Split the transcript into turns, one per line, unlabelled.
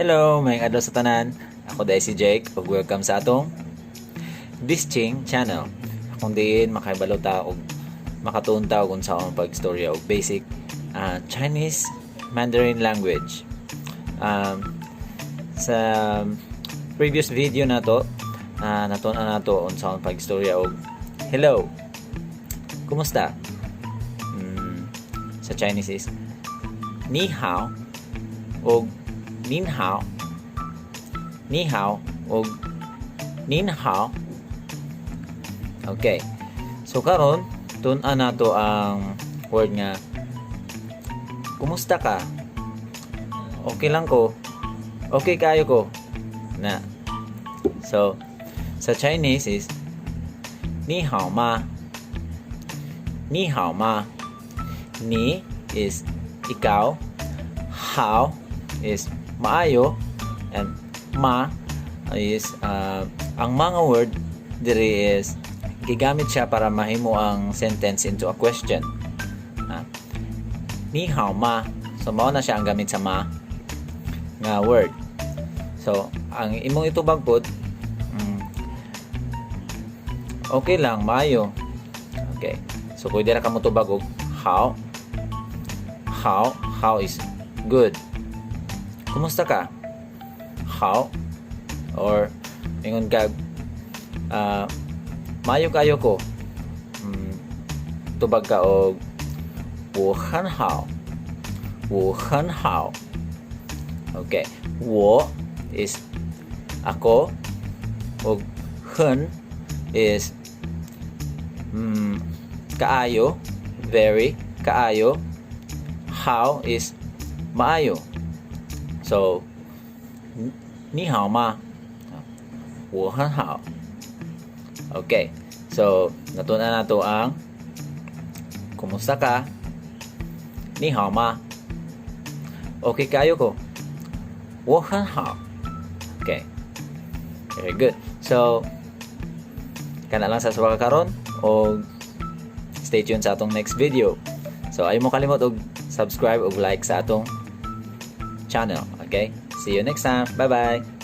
Hello, maayong adlaw sa tanan. Ako diay si Jake ug welcome sa atong Disching channel. Kung diin makahibalo ta og makatuon ta og unsaon pagstorya og basic Chinese Mandarin language. Sa previous video nato, natun-an nato unsaon pagstorya og hello. Kumusta? Sa Chinese is 你好 og 您好, 你好 og 您好. Okay. So karon, tun-an nato ang word nga kumusta ka? Okay lang ko. Okay kaayo ko. Na. So sa Chinese is 你好吗? 你好吗? 你 is ikaw, 好 is maayo, and 吗 is ang mga word diri is gigamit siya para mahimo ang sentence into a question. Ah. 你好吗? So mao na siya ang gamit sa 吗 nga word. So ang imong itubag pod, okay lang, maayo. Okay. So pwede ra ka motubag og 好. 好, 好 is good. Kumusta ka? 好. Or ingon ka, maayo kaayo ko. Tubag ka og 我很好. 我很好. Okay. 我 is ako og 很 is kaayo, very, kaayo. 好 is maayo. So, 你好吗? 我很好. Okay. So, natun-an nato ang kumusta ka? 你好吗? Okay kaayo ko. 我很好. Okay. Very good. So, kana lang sa suwaka karon og stay tuned sa atong next video. So, ayaw mo kalimot og subscribe og like sa atong channel. Okay? See you next time. Bye-bye.